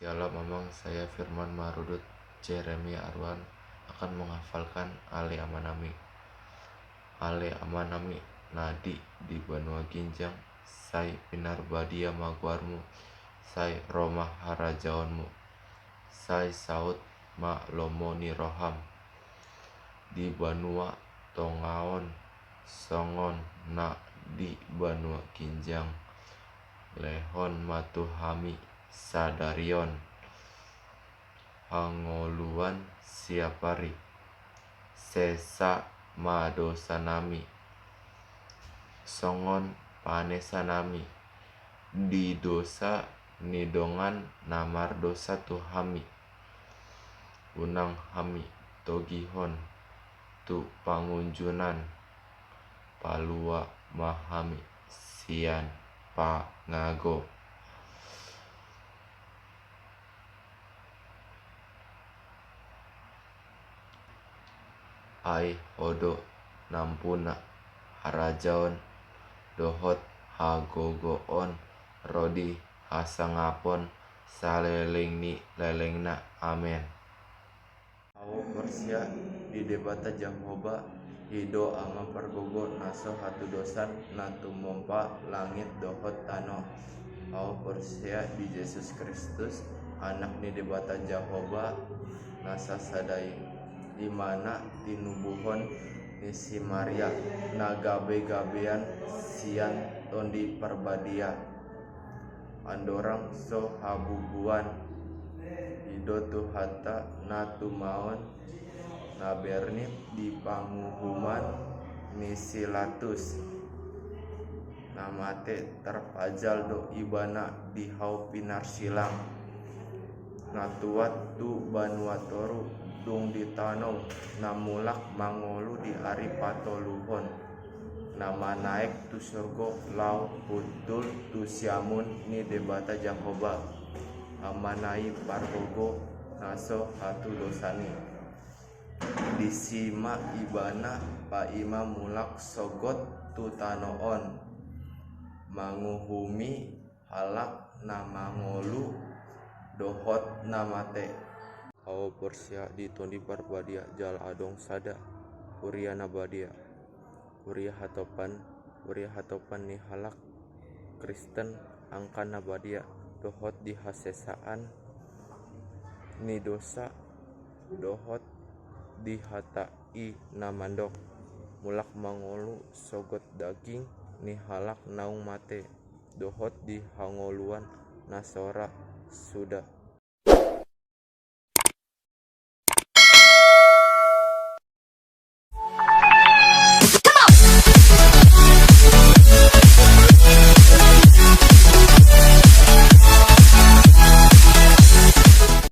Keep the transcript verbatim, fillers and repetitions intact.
Shalom amang, saya Firman Marudut, Jeremia Arwan, akan menghafalkan Ale Amanami. Ale Amanami na di di banua ginjang, sai pinarbadia ma goarmu, sai ro ma harajaonmu, sai saut ma lomo ni roham di banua tonga on songon na di banua ginjang. Lehon ma tu hami sadari on hangoluan siapari. Sesa ma dosanami songon panesanami di dosa ni dongan na mardosa tu hami. Unang hami togihon tu pangunjunan, palua ma hami sian pangago. Ai Ho do nampuna harajaon dohot hagogoon ro di hasangapon saleleng ni lelengna. Amen. Ahu porsea di Debata Jahowa, i do Ama pargogo na so hatudosan, na tumompa langit dohot tano. Ahu porsea di Jesus Kristus, Anak ni Debata Jahowa na sasada i, i ma na tinubuhon ni si Maria, na gabegabean sian Tondi Parbadia, andorang so habubuan. I do Tuhanta na tumaon, na bernit di panguhuman ni si Latus, na mate, tarpajal do Ibana di hau pinarsilang. Na tuat tu banua toru, dung ditanom, na mulak mangolu di ari patoluhon, na manaek tu surgo laho hundul tu siamun ni Debata Jahowa, Amana i pargogo na so hatudosan i. Disi ma Ibana paima mulak sogot tu tano on, manguhumi halak na mangolu dohot na mate. Ahu porsea di Tondi Parbadia jala adong sada huria na badia, huria hatopan, huria hatopan ni halak Kristen angka na badia, dohot di hasesaan ni dosa, dohot di hata i na mandok, mulak mangolu sogot daging ni halak naung mate, dohot di hangoluan na sora suda.